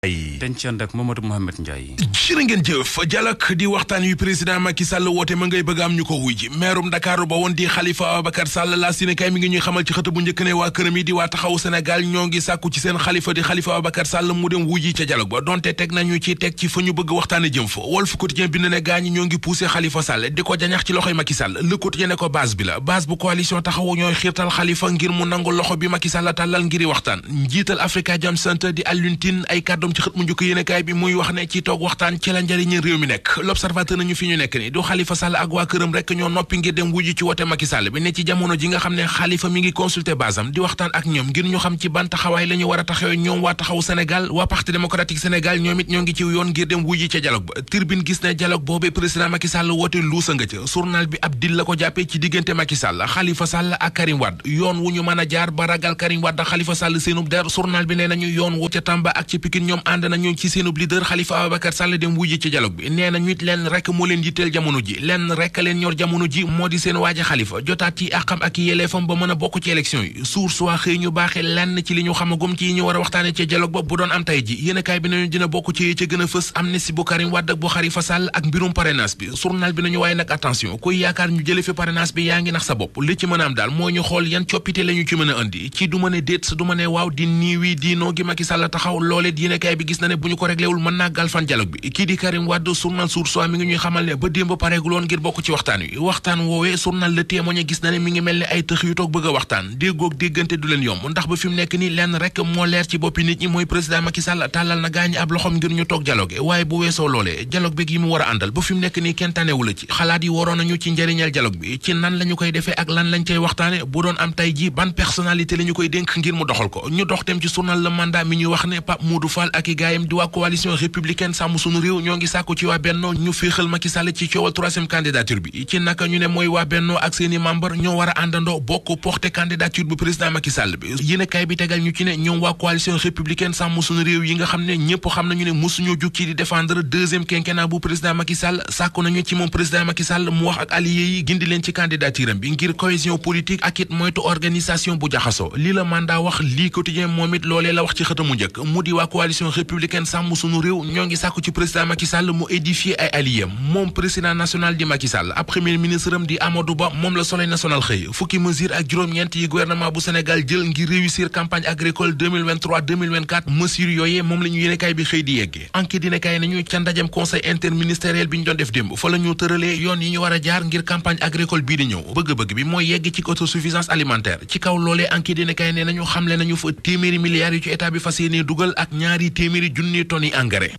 dencand ak Mamadou Mouhamed Ndiaye. jërë ngeen jëf dialogue di waxtaan yu président Macky Sall woote ma ngay bëgg am ñu ko wuy ji meerum Dakar ba woon di Khalifa Ababacar Sall la sinekaay mi ngi ñuy xamal ci xët bu njëkk ne waa këram yi di waa taxawu Sénégal ñoo ngi sàkku ci seen xalifa di Khalifa Ababacar Sall mu dem wuy ji ca dialogue ba donte teg nañu ci teg ci fa ñu bëgg waxtaane jëm fa Walf Quotidien bind ne gaañi ñoo ngi poussé Khalifa Sall di ko jañax ci loxoy Macky Sall Le Quotidien ne ko base bi la base bu coalition taxawu ñooy xiirtal Khalifa ngir mu nangu loxo bi Macky Sall tàllal ngiri waxtaan njiital Africa Jam Center di Alioune Tine ay kàddoom ci xët mu njëkk yéene kaay bi muy wax ne ci toog waxtaan ci la njariñu réew mi nekk L'Observateur nañu fi ñu nekk ni du Khalifa Sall ak waa këram rek ñoo noppi ngir dem wuji ci wote Macky Sall bi ne ci jamono ji nga xam ne Khalifa mi ngi consulter basam di waxtaan ak ñoom ngir ñu xam ci ban taxawaay la ñu war a taxawee ñoom waa taxawu Sénégal waa Parti démocratique Sénégal ñoom it ñoo ngi ci yoon ngir dem wuji ca dialogue ba Tribune gis ne dialogue boobee président Macky Sall woote luusa nga ca journal bi ab dil la ko jàppee ci diggante Macky Sall Khalifa Sall ak Karim Wade yoon wu ñu mën a jaar ba ragal Karim Wade Khalifa Sall seenub der journal bi nee nañu yoon wu ca Tamba ak ci Pikine ñoom ànd nañu ci seenub leader Khalifa Ababacar Sall dem wuji ci dialogue bi nee nañu it lenn rek moo leen yitteel jamono ji lenn rek leen ñor jamono ji moo di seen waaja Khalifa jotaat yi àqam ak yelleefam ba mën a bokk ci élection yi source waa xëy ñu baaxee lenn ci li ñu xamagum ci yi ñu war a waxtaane ci dialogue ba bu doon am tay ji yéenekaay bi nañu dina bokk ci yi ca gën a fës amnistie bu Karim Wade ak bu Khalifa Sall ak mbirum parrainage bi journal bi nañu waaye nag attention kuy yaakaar ñu jële fi parrainage bi yaa ngi nax sa bopp li ci mën a am daal moo ñu xool yan coppite la ñu ci mën a indi ci du ma ne déet du ma ne waaw di niiwi di noo gi Macky Sall taxaw loolee yéenekaay bi gis na ne bu ñu ko réglewul mën naa galfan dialogue bi kii di Karim Wade journal Source A mi ngi ñuy xamal ne ba démb pareeguloon ngir bokk ci waxtaan wi waxtaan woowee journal Le Témoin gis na ne mi ngi mel ne ay tëx yu toog bëgg a waxtaan déggoog déggante du leen yomb ndax ba fi mu nekk ni lenn rek moo leer ci boppi nit ñi mooy président Macky Sall tàllal na gaañi ab loxom ngir ñu toog dialogue waaye bu weesoo loolee dialogue bi yi mu war a àndal ba fi mu nekk nii kenn tanewu la ci xalaat yi waroon nañu ci njëriñal dialogue bi ci nan la ñu koy defee ak lan lañ cay waxtaane bu doon am tay ji ban personnalité la ñu koy dénk ngir mu doxal ko ñu dox dem ci journal Le Mandat mi ñuy wax ne Pape Modou Fall ak i gaayam di waa coalition républicaine sàmm sunu réew ñoo ngi sàkku ci waa Benno ñu féexal Macky Sall ci coowal troisième candidature bi ci naka ñu ne mooy waa Benno ak seeni membre ñoo war a àndandoo bokk porter candidature bu président Macky Sall bi yéenekaay bi tegal ñu ci ne ñoom waa coalition républicaine sàmm sunu réew yi nga xam ne ñëpp xam nañu ne mosuñoo jug ci di défendre deuxième quinquennat bu président Macky Sall sàkku nañu ci moom président Macky Sall mu wax ak alliés yi gindi leen ci candidature am bi ngir cohésion politique ak it moytu organisation bu jaxasoo lii la mandat wax lii quotidien moom it loolee la wax ci xëtamu njëkk mu di waa coalition républicaine sàmm sunu réew ñoo ngi sàkku ci président Macky Sall mu édifier ay alliés moom président national di Macky Sall ab premier ministre am di Amadou Ba moom la Soleil national xëy fukki mesure ak juróom-ñeent yi gouvernement bu Sénégal jël ngir réussir campagne agricole 2023-2024 mesure yooyee moom la ñu yéenekaay bi xëy di yeggee enquête yéenekaay nañu ca ndajem conseil interministériel bi ñu doon def démb fa la ñu tëralee yoon yi ñu war a jaar ngir campagne agricole bii di ñëw bëgg-bëgg bi mooy yegg ci autosuffisance alimentaire ci kaw loolee enquête yéenekaay ne nañu xamle nañu fa téeméeri milliards yu ci état bi fas yéenee dugal ak ñaari téeméeri junni tonnes yi engrais